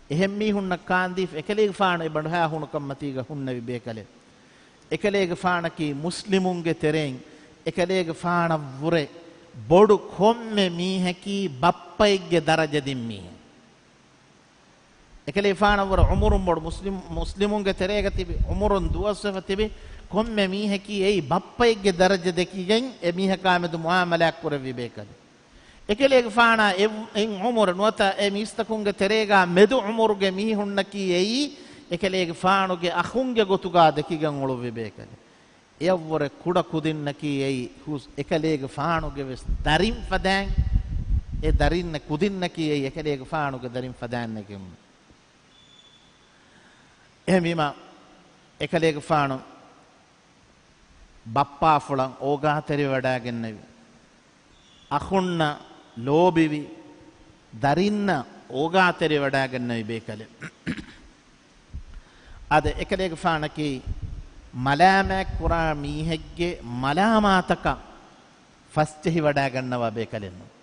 އެހެން މީހުންނަށް ކާންދީފަ އެކަލޭގެފާނު އެ ބަނޑުހައި ހޫނުކަންމަތީގަ ހުންނެވި ބޭކަލެއް. އެކަލޭގެފާނަކީ މުސްލިމުންގެ ތެރެއިން އެކަލޭގެފާނަށްވުރެ ބޮޑު ކޮންމެ މީހަކީ ބައްޕައެއްގެ ދަރަޖަ ދިން މީހެއް. އެކަލޭގެފާނަށްވުރެ ޢުމުރުން ބޮޑު މުސްލިމް، މުސްލިމުންގެ ތެރޭގަ ތިބި ޢުމުރުން ދުވަސްވެފަ ތިބި ކޮންމެ މީހަކީ އެއީ ބައްޕައެއްގެ ދަރަޖަ ދެކިގެން އެ މީހަކާމެދު މުޢާމަލާތް ކުރެއްވި ބޭކަލެއް. އެކަލޭގެފާނާ އެ، އެއް ޢުމުރު ނުވަތަ އެ މީސްތަކުންގެ ތެރޭގާ މެދު ޢުމުރުގެ މީހުންނަކީ އެއީ އެކަލޭގެފާނުގެ އަޚުންގެ ގޮތުގާ ދެކިގެން އުޅުއްވި ބޭކަލެއް. އެއަށްވުރެ ކުޑަ ކުދިންނަކީ އެއީ ހުސް އެކަލޭގެފާނުގެ ވެސް ދަރިން ފަދައިން، އެ ދަރިންނަށް ކުދިންނަކީ އެއީ އެކަލޭގެފާނުގެ ދަރިން ފަދައިންނެކެވެ. އެހެންވީމަ، އެކަލޭގެފާނު ބައްޕާފުޅަށް އޯގާތެރިވެވަޑައިގެންނެވި، އަޚުންނަށް ލޯބިވި، ދަރިންނަށް އޯގާތެރިވެވަޑައިގެންނެވި ބޭކަލެއް. އާދެ، އެކަލޭގެފާނަކީ މަލާމާތްކުރާ މީހެއްގެ މަލާމާތަކަށް ފަސްޖެހިވަޑައިގަންނަވާ ބޭކަލެއް ނޫން.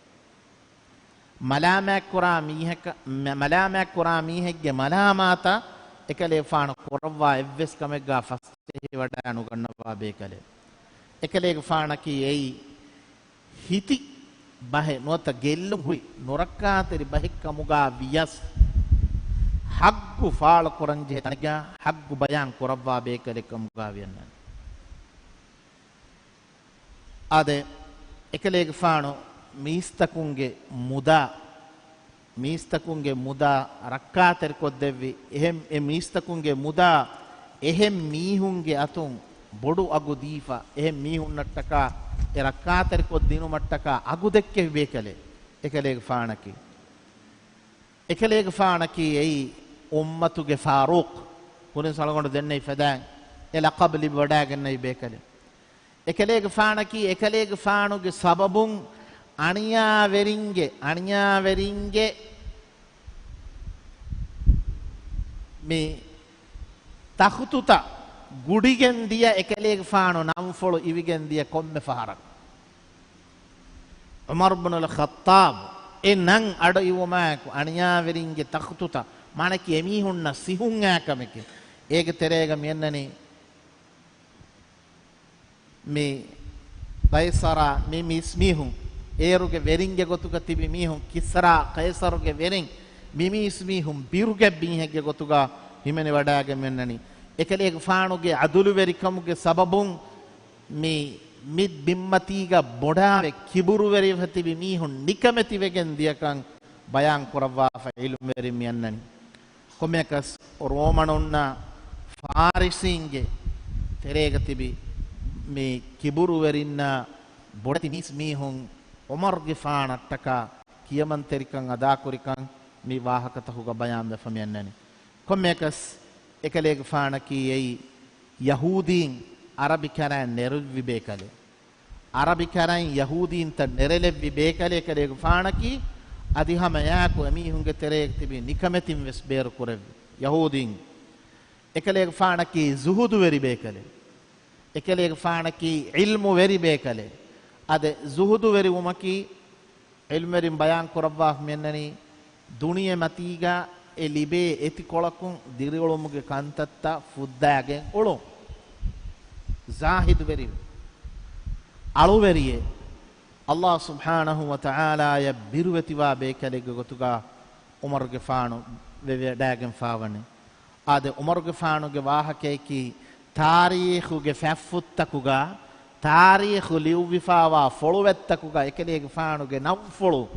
މަލާމާތްކުރާ މީހަކަށް، މަ-، މަލާމާތްކުރާ މީހެއްގެ މަލާމާތަށް އެކަލޭގެފާނު ކުރައްވާ އެއްވެސް ކަމެއްގާ ފަސްޖެހިވަޑައި ނުގަންނަވާ ބޭކަލެއް. އެކަލޭގެފާނަކީ އެއީ ހިތި ބަހެއް ނުވަތަ ގެއްލުން ހުރި ނުރައްކާތެރި ބަހެއްކަމުގާ ވިޔަސް، ޙައްޤު ފާޅުކުރަންޖެހޭ ތަނެއްގާ ޙައްޤު ބަޔާން ކުރައްވާ ބޭކަލެއްކަމުގާ ވިޔަންނަނީ. އާދެ، އެކަލޭގެފާނު މީސްތަކުންގެ މުދާ، މީސްތަކުންގެ މުދާ ރައްކާތެރިކޮށްދެއްވި، އެހެން އެ މީސްތަކުންގެ މުދާ އެހެން މީހުންގެ އަތުން ބޮޑު އަގު ދީފަ، އެހެން މީހުންނަށްޓަކާ އެ ރައްކާތެރިކޮށްދިނުމަށްޓަކާ އަގު ދެއްކެވި ބޭކަލެއް އެކަލޭގެފާނަކީ. އެކަލޭގެފާނަކީ އެއީ އުއްމަތުގެ ފާރޫޤް، ކުރިން ސަޅުގަނޑު ދެންނެވި ފަދައިން އެ ލަޤަބު ލިބިވަޑައިގެންނެވި ބޭކަލެއް. އެކަލޭގެފާނަކީ އެކަލޭގެފާނުގެ ސަބަބުން އަނިޔާވެރިންގެ، އަނިޔާވެރިންގެ މި ތަޚުތުތައް ގުޑިގެން ދިޔަ އެކަލޭގެފާނު ނަންފުޅު އިވިގެން ދިޔަ ކޮންމެ ފަހަރަކު. ޢުމަރު ބުނުލް ޚައްޠާބު އެ ނަން އަޑު އިވުމާއެކު އަނިޔާވެރިންގެ ތަޚުތުތައް، މާނަކީ އެމީހުންނަށް ސިހުން އާ ކަމެކެވެ. އޭގެ ތެރޭގަ މިއަންނަނީ މި ޤައިޞަރާ މި މީސްމީހުން، އޭރުގެ ވެރިންގެ ގޮތުގަ ތިބި މީހުން، ކިސްރާ ޤައިޞަރުގެ ވެރިން، މި މީސްމީހުން ބިރުގެ މީހެއްގެ ގޮތުގަ ހިމެނިވަޑައިގެން މިއަންނަނީ. އެކަލޭގެފާނުގެ ޢަދުލުވެރިކަމުގެ ސަބަބުން މި، މި ބިންމަތީގަ ބޮޑާވެ ކިބުރުވެރިވެފަ ތިބި މީހުން ނިކަމެތިވެގެން ދިޔަކަން ބަޔާން ކުރައްވާފަ ޢިލްމުވެރިން މިއަންނަނީ. ކޮންމެއަކަސް ރޯމަނުންނާ ފާރިސީންގެ ތެރޭގަ ތިބި މި ކިބުރުވެރިންނާ ބޮޑެތި މީސް މީހުން ޢުމަރުގެފާނަށްޓަކާ ކިޔަމަންތެރިކަން އަދާކުރިކަން މި ވާހަކަތަކުގަ ބަޔާންވެފަ މިއަންނަނީ. ކޮންމެއަކަސް އެކަލޭގެފާނަކީ އެއީ ޔަހޫދީން ޢަރަބި ކަރައިން ނެރެއްވި ބޭކަލެއް. ޢަރަބި ކަރައިން ޔަހޫދީންތައް ނެރެލެއްވި ބޭކަލެއް އެކަލޭގެފާނަކީ، އަދި ހަމަ އެއާއެކު އެމީހުންގެ ތެރޭގަ ތިބި ނިކަމެތިން ވެސް ބޭރުކުރެއްވި ޔަހޫދީން. އެކަލޭގެފާނަކީ ޒުހުދުވެރި ބޭކަލެއް. އެކަލޭގެފާނަކީ ޢިލްމުވެރި ބޭކަލެއް. އަދި ޒުހުދުވެރިވުމަކީ ޢިލްމުވެރިން ބަޔާން ކުރައްވާފަ މިއަންނަނީ، ދުނިޔެމަތީގަ އެ ލިބޭ އެތި ކޮޅަކުން ދިރިއުޅުމުގެ ކަންތައްތައް ފުއްދާގެން އުޅުން. ޒާހިދުވެރި، އަޅުވެރިއެއް، ﷲ ސުބްޙާނަހޫ ވަތަޢާލާޔަށް ބިރުވެތިވާ ބޭކަލެއްގެ ގޮތުގަ ޢުމަރުގެފާނު ވެވަޑައިގެންފާވަނީ. އާދެ، ޢުމަރުގެފާނުގެ ވާހަކަޔަކީ، ތާރީޚުގެ ފަތްފުށްތަކުގަ، ތާރީޚު ލިޔުއްވިފާވާ ފޮޅުވަތްތަކުގަ އެކަލޭގެފާނުގެ ނަންފުޅު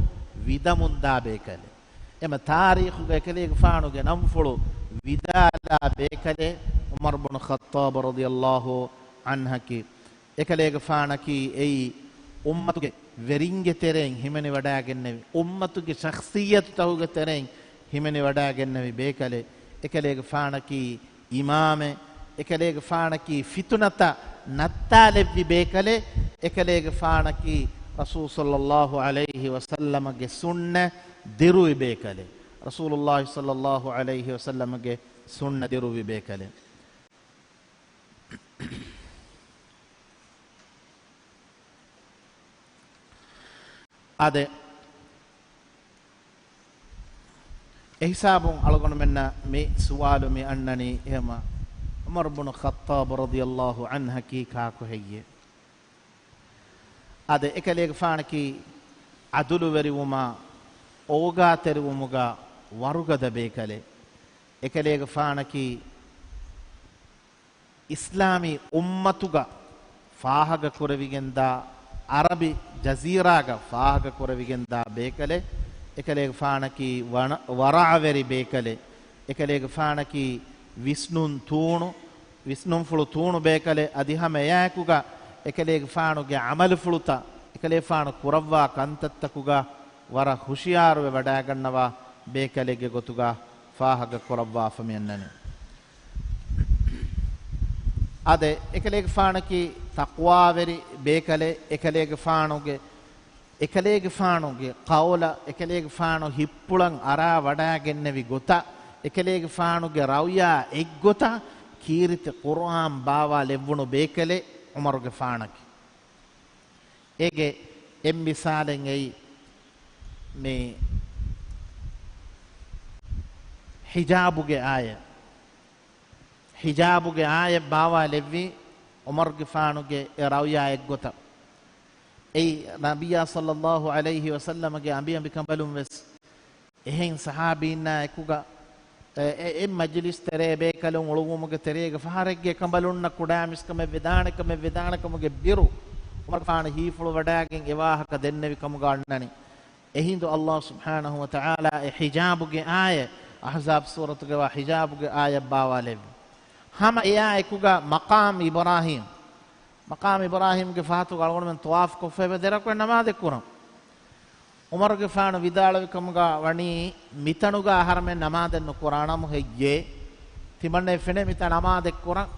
ވިދަމުންދާ ބޭކަލެއް. އެމަ ތާރީޚުގަ އެކަލޭގެފާނުގެ ނަންފުޅު ވިދާލާ ބޭކަލެއް ޢުމަރު ބުނު ޚައްޠާބު ރަޟިޔަﷲ ޢަންހަކީ. އެކަލޭގެފާނަކީ އެއީ އުއްމަތުގެ ވެރިންގެ ތެރެއިން ހިމެނިވަޑައިގެންނެވި، އުއްމަތުގެ ޝަޚްޞިއްޔަތުތަކުގެ ތެރެއިން ހިމެނިވަޑައިގެންނެވި ބޭކަލެއް. އެކަލޭގެފާނަކީ އިމާމެއް. އެކަލޭގެފާނަކީ ފިތުނަތައް ނައްތާލެއްވި ބޭކަލެއް. އެކަލޭގެފާނަކީ ރަސޫލު ޞައްލައްލާހު ޢަލައިހި ވަސައްލަމަގެ ސުންނަ ދިރުވި ބޭކަލެއް. ރަސޫލުއްލާހި ޞައްލައްލާހު ޢަލައިހި ވަސައްލަމަގެ ސުންނަ ދިރުވި ބޭކަލެއް. އާދެ، އެހިސާބުން އަޅުގަނޑުމެންނަށް މި ސުވާލު މި އަންނަނީ، އެހެމަ ޢުމަރު ބުނު ޚައްޠާބު ރަޟިޔަﷲ ޢަންހަކީ ކާކު ހެއްޔޭ؟ އާދެ، އެކަލޭގެފާނަކީ ޢަދުލުވެރިވުމާ އޯގާތެރިވުމުގަ ވަރުގަދަ ބޭކަލެއް. އެކަލޭގެފާނަކީ އިސްލާމީ އުއްމަތުގަ ފާހަގަކުރެވިގެންދާ، ޢަރަބި ޖަޒީރާގަ ފާހަގަކުރެވިގެންދާ ބޭކަލެއް. އެކަލޭގެފާނަކީ ވަނަ-، ވަރަޢަވެރި ބޭކަލެއް. އެކަލޭގެފާނަކީ ވިސްނުން ތޫނު، ވިސްނުންފުޅު ތޫނު ބޭކަލެއް. އަދި ހަމަ އެއާއެކުގަ އެކަލޭގެފާނުގެ ޢަމަލުފުޅުތައް، އެކަލޭގެފާނު ކުރައްވާ ކަންތައްތަކުގަ ވަރަށް ހުޝިޔާރުވެ ވަޑައިގަންނަވާ ބޭކަލެއްގެ ގޮތުގަ ފާހަގަ ކުރައްވާފަ މި އަންނަނީ. އާދެ، އެކަލޭގެފާނަކީ ތަޤްވާވެރި ބޭކަލެއް. އެކަލޭގެފާނުގެ، އެކަލޭގެފާނުގެ ޤައުލަށް، އެކަލޭގެފާނު ހިތްޕުޅަށް އަރާ ވަޑައިގެންނެވި ގޮތަށް، އެކަލޭގެފާނުގެ ރައުޔާ އެއްގޮތަށް ކީރިތި ޤުރުއާން ބާވާލެއްވުނު ބޭކަލެއް ޢުމަރުގެފާނަކީ. އޭގެ އެއް މިސާލެއް އެއީ މި ޙިޖާބުގެ އާޔަތް. ޙިޖާބުގެ އާޔަތް ބާވާލެއްވީ ޢުމަރުގެފާނުގެ އެ ރައުޔާ އެއްގޮތަށް. އެއީ ނަބިއްޔާ ޞައްލައްލާހު ޢަލައިހި ވަސައްލަމަގެ އަނބި އަނބިކަނބަލުން ވެސް އެހެން ޞަޙާބީންނާ އެކުގަ، އެ، އެ، އެ މަޖިލިސް ތެރޭ ބޭކަލުން އުޅުއްވުމުގެ ތެރޭގަ ފަހަރެއްގެ ކަނބަލުންނަށް ކުޑައިމީސްކަމެއް ވެދާނެ ކަމެއް ވެދާނެ ކަމުގެ ބިރު ޢުމަރުގެފާނު ހީފުޅުވަޑައިގެން އެ ވާހަކަ ދެންނެވި ކަމުގަ އަންނަނީ. އެހިނދު ﷲ ސުބްޙާނަހު ވަތަޢާލާ އެ ޙިޖާބުގެ އާޔަތް، އަޙްޒާބް ސޫރަތުގަވާ ޙިޖާބުގެ އާޔަތް ބާވާލެއްވި. ހަމަ އެއާ އެކުގަ މަޤާމް އިބްރާހީމް، މަޤާމް އިބްރާހީމްގެ ފަހަތުގަ އަޅުގަނޑުމެން ޠަވާފް ކޮށްފައިވޭ ދެ ރަކުޢަތް ނަމާދެއް ކުރަން. ޢުމަރުގެފާނު ވިދާޅުވި ކަމުގަ ވަނީ، މިތަނުގަ އަހަރެމެން ނަމާދެއް ނުކުރާނަމު ހެއްޔޭ؟ ތިމަންނައަށް ފެނޭ މިތާ ނަމާދެއް ކުރަން.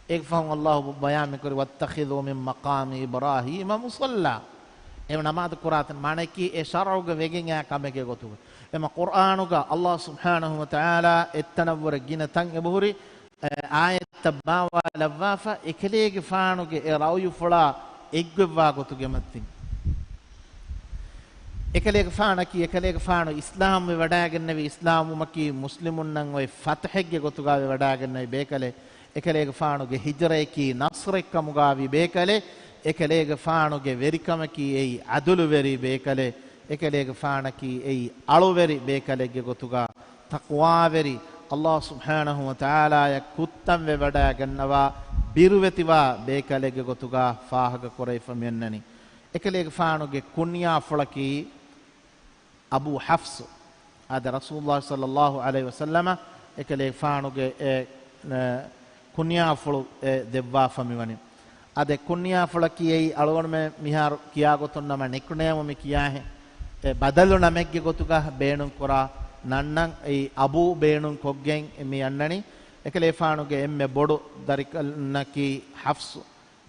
އޭގެ ފަހުން ﷲ ބަޔާން މިކުރި، "وَاتَّخِذُوا مِن مَّقَامِ إِبْرَاهِيمَ مُصَلًّى." އެހެން ނަމާދު ކުރާތަން މާނައަކީ އެ ޝަރުޢުގަ ވެގެން އާ ކަމެއްގެ ގޮތުގަ. އެމަ ޤުރްއާނުގަ ﷲ ސުބްޙާނަހު ވަތަޢާލާ އެއްތަނަށްވުރެ ގިނަ ތަން އެބަހުރި އާޔަތްތައް ބާވާލައްވާފަ، އެކަލޭގެފާނުގެ އެ ރައުޔުފުޅާ އެއްގޮތްވާ ގޮތުގެ މައްތިން. އެކަލޭގެފާނަކީ، އެކަލޭގެފާނު އިސްލާމްވެ ވަޑައިގެންނެވި، އިސްލާމްވުމަކީ މުސްލިމުންނަށް އޮތް ފަތްޙެއްގެ ގޮތުގައިވެ ވަޑައިގެންނެވި ބޭކަލެއް. އެކަލޭގެފާނުގެ ހިޖްރަޔަކީ ނަޞްރެއްކަމުގައިވި ބޭކަލެއް. އެކަލޭގެފާނުގެ ވެރިކަމަކީ އެއީ ޢަދުލުވެރި ބޭކަލެއް. އެކަލޭގެފާނަކީ އެއީ އަޅުވެރި ބޭކަލެއްގެ ގޮތުގަ ތަޤްވާވެރި، ﷲ ސުބްޙާނަހު ވަތަޢާލާޔަށް ކުއްތަންވެ ވަޑައިގަންނަވާ ބިރުވެތިވާ ބޭކަލެއްގެ ގޮތުގަ ފާހަގަ ކުރެވިފަ މިއަންނަނީ. އެކަލޭގެފާނުގެ ކުންޔާފުޅަކީ އަބޫ ޙަފްޞު. އާދެ، ރަސޫލުﷲ ޞައްލައްލާހު ޢަލައިހި ވަސައްލަމަ އެކަލޭގެފާނުގެ އެ، އެ، ކުންޔާފުޅު އެ ދެއްވާފަ މިވަނީ. އާދެ، ކުންޔާފުޅަކީ އެއީ އަޅުގަނޑުމެން މިހާރު ކިޔާގޮތުން ނަމަ ނިކްނޭމު މި ކިޔާހެން. އެ ބަދަލު ނަމެއްގެ ގޮތުގަ ބޭނުން ކުރާ ނަންނަން އެއީ އަބޫ ބޭނުން ކޮށްގެން މި އަންނަނީ. އެކަލޭފާނުގެ އެންމެ ބޮޑު ދަރިކަލަކީ ޙަފްޞު.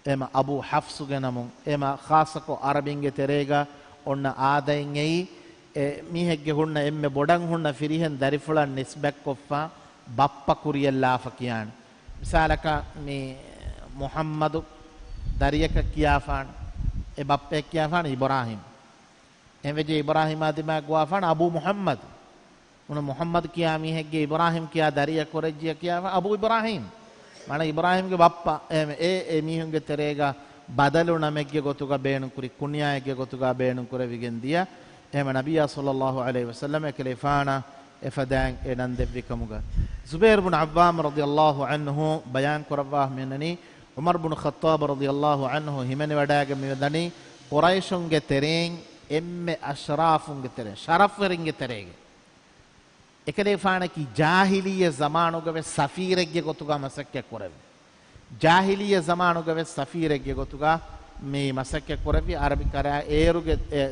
އެމަ އަބޫ ޙަފްޞުގެ ނަމުން. އެމަ ޚާއްޞަކޮށް އަރަބިންގެ ތެރޭގަ އޮންނަ އާދައިން އެއީ، އެ މީހެއްގެ ހުންނަ އެންމެ ބޮޑަށް ހުންނަ ފިރިހެން ދަރިފުޅަށް ނިސްބަތްކޮށްފަ ބައްޕަ ކުރިޔަށް ލާފަ ކިޔާނެ. މިސާލަކަށް މި މުޙައްމަދު ދަރިޔަކަށް ކިޔާފާނެ، އެ ބައްޕަޔަށް ކިޔާފާނެ އިބްރާހީމް. އެހެންވެއްޖެ އިބްރާހީމާ ދިމާއަށް ގޮވާފާނެ އަބޫ މުޙައްމަދު. އުނަ މުޙައްމަދު ކިޔާ މީހެއްގެ އިބްރާހީމް ކިޔާ ދަރިއަށް ކުރެއްޖިޔަ ކިޔާފާނެ އަބޫ އިބްރާހީމް. މާނަ އިބްރާހީމްގެ ބައްޕަ. އެހެން އެ، އެ މީހުންގެ ތެރޭގަ ބަދަލު ނަމެއްގެ ގޮތުގަ ބޭނުންކުރި، ކުންޔާއެއްގެ ގޮތުގަ ބޭނުންކުރެވިގެން ދިޔަ. އެހެން ނަބިއްޔާ ޞައްލައްލާހު ޢަލައިހި ވަސައްލަމަ އެކަލޭފާނަށް އެފަދައިން އެ ނަން ދެއްވި ކަމުގަ. ޒުބޭރު ބުނު ޢައްވާމް ރަޟިޔަﷲ ޢަންހު ބަޔާން ކުރައްވާ މިނަނީ، ޢުމަރު ބުނު ޚައްޠާބް ރަޟިޔަﷲ ޢަންހު ހިމެނިވަޑައިގެން މިވަނީ ޤުރައިޝުންގެ ތެރެއިން އެންމެ އަޝްރާފުންގެ ތެރެއިން، ޝަރަފްވެރިންގެ ތެރޭގެ. އެކަލޭގެފާނަކީ ޖާހިލިއްޔަ ޒަމާނުގަވެސް ސަފީރެއްގެ ގޮތުގަ މަސައްކަތް ކުރެއްވި. ޖާހިލިއްޔަ ޒަމާނުގަވެސް ސަފީރެއްގެ ގޮތުގަ މި މަސައްކަތް ކުރެއްވި. އަރަބި ކަރާ އޭރުގެ، އެ،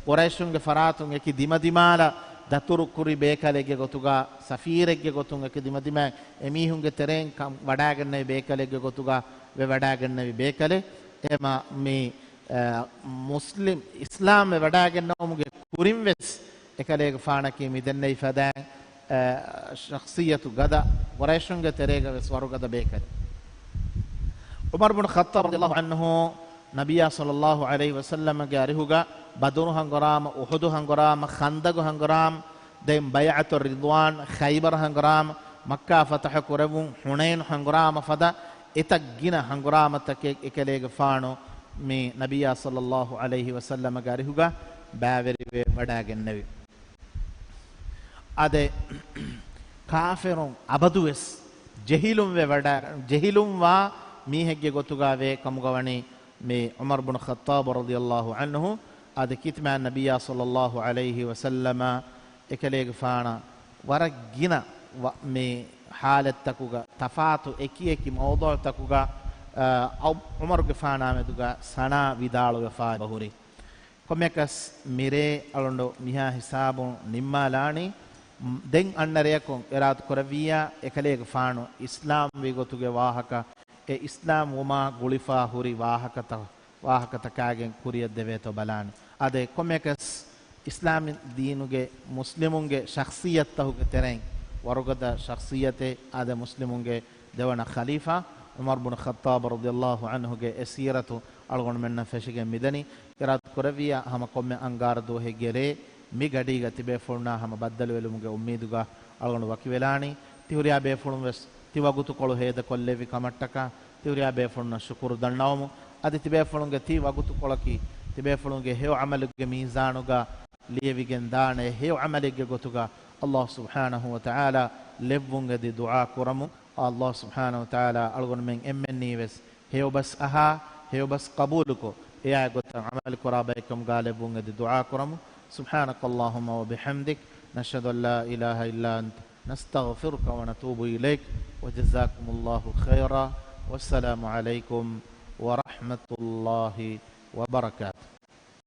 ޤުރައިޝުންގެ ފަރާތުން އެކި ދިމަދިމާލަށް ދަތުރު ކުރި ބޭކަލެއްގެ ގޮތުގަ، ސަފީރެއްގެ ގޮތުން އެކި ދިމަދިމާ އެމީހުންގެ ތެރެއިން ކަން ވަޑާގެންނެވި ބޭކަލެއްގެ ގޮތުގަ ވެވަޑާގެންނެވި ބޭކަލެއް. އެހެމަ މި، އެ، މުސްލިމް އިސްލާމް ވެވަޑާގެންނެވުމުގެ ކުރިން ވެސް އެކަލޭގެފާނަކީ މި ދެންނެވި ފަދައިން، އެ، ޝަޚްޞިއްޔަތު ގަދަ، ޤުރައިޝުންގެ ތެރޭގަ ވެސް ވަރުގަދަ ބޭކަލެއް. ޢުމަރު ބުނު ޚައްޠާބް ރަޟިޔަﷲ ޢަންހު ނަބިއްޔާ ޞައްލަﷲ ޢަލައިހި ވަސައްލަމްގެ އަރިހުގަ ބަދުރު ހަނގުރާމަ، އުޙުދު ހަނގުރާމަ، ޚަންދަޤު ހަނގުރާމަ، ދެން ބައިޢަތު ރިޟްވާން، ޚައިބަރު ހަނގުރާމަ، މައްކާ ފަތަޙު ކުރެއްވުން، ޙުނައިނު ހަނގުރާމަ ފަދަ އެތައް ގިނަ ހަނގުރާމަތަކެއް އެކަލޭގެފާނު މި ނަބިއްޔާ ޞައްލަﷲ ޢަލައިހި ވަސައްލަމްގެ އަރިހުގަ ބައިވެރިވެ ވަޑާގެންނެވި. އާދެ، ކާފިރުން އަބަދުވެސް ޖެހިލުންވެ ވަޑަ-، ޖެހިލުންވާ މީހެއްގެ ގޮތުގަ ވޭ ކަމުގަ ވަނީ މި ޢުމަރު ބުނު ޚައްޠާބު ރަޟިޔަﷲ ޢަންހު. އާދެ، ކިތިމާ ނަބިއްޔާ ޞައްލަﷲ ޢަލައިހި ވަސައްލަމަ އެކަލޭގެފާނަށް ވަރަށް ގިނަ ވަ-، މި ޙާލަތްތަކުގަ، ތަފާތު އެކި އެކި މައުޟޫޢުތަކުގަ، އަ، ޢުމަރުގެފާނާ މެދުގަ ސަނާ ވިދާޅުވެފާ ބަހުރި. ކޮންމެއަކަސް މިރޭ އަޅުގަނޑު މިހާ ހިސާބުން ނިންމާލާނީ. ދެން އަންނަ ރެޔަކުން އިރާދަ ކުރެއްވިއްޔާ، އެކަލޭގެފާނު އިސްލާމްވި ގޮތުގެ ވާހަކަ، އެ އިސްލާމް ވުމާ ގުޅިފާ ހުރި ވާހަކަތަ-، ވާހަކަތަކާގެން ކުރިއަށް ދެވޭތޯ ބަލާނެ. އާދެ، ކޮންމެއަކަސް އިސްލާމް ދީނުގެ މުސްލިމުންގެ ޝަޚްޞިއްޔަތްތަކުގެ ތެރެއިން ވަރުގަދަ ޝަޚްޞިއްޔަތެއް، އާދެ، މުސްލިމުންގެ ދެވަނަ ޚަލީފާ ޢުމަރު ބުނު ޚައްޠާބު ރަޟިޔަﷲ ޢަންހުގެ އެ ސީރަތު އަޅުގަނޑުމެންނަށް ފެށިގެން މިދަނީ. އިރާދަ ކުރެއްވިއްޔާ، ހަމަ ކޮންމެ އަންގާރަ ދުވަހެއްގެ ރޭ މި ގަޑީގަ ތިބޭފުޅުންނާ ހަމަ ބައްދަލުވެލުމުގެ އުއްމީދުގަ އަޅުގަނޑު ވަކިވެލާނީ. ތި ހުރިހާ ބޭފުޅުން ވެސް ތި ވަގުތުކޮޅު ހޭދަކޮށްލެއްވި ކަމަށްޓަކާ ތި ހުރިހާ ބޭފުޅުންނަށް ޝުކުރު ދަންނަވަމު. އަދި ތިބޭފުޅުންގެ ތި ވަގުތުކޮޅަކީ ތިބޭފުޅުންގެ ހެޔޮ ޢަމަލުގެ މީޒާނުގަ ލިޔެވިގެން ދާނެ ހެޔޮ ޢަމަލެއްގެ ގޮތުގަ ﷲ ސުބްޙާނަހޫ ވަތަޢާލާ ލެއްވުން އެދި ދުޢާ ކުރަމު. ﷲ ސުބްޙާނަހޫ ވަތަޢާލާ އަޅުގަނޑުމެން އެންމެންނީ ވެސް ހެޔޮބަސް އަހާ، ހެޔޮބަސް ޤަބޫލުކޮށް، އެއާ ގޮތަށް ޢަމަލު ކުރާ ބައެއްކަމުގަ ލެއްވުން އެދި ދުޢާ ކުރަމު. سبحانك اللهم وبحمدك، نشهد أن لا إله إلا أنت، نستغفرك ونتوب إليك، وجزاكم الله خيرا، والسلام عليكم ورحمة الله وبركاته.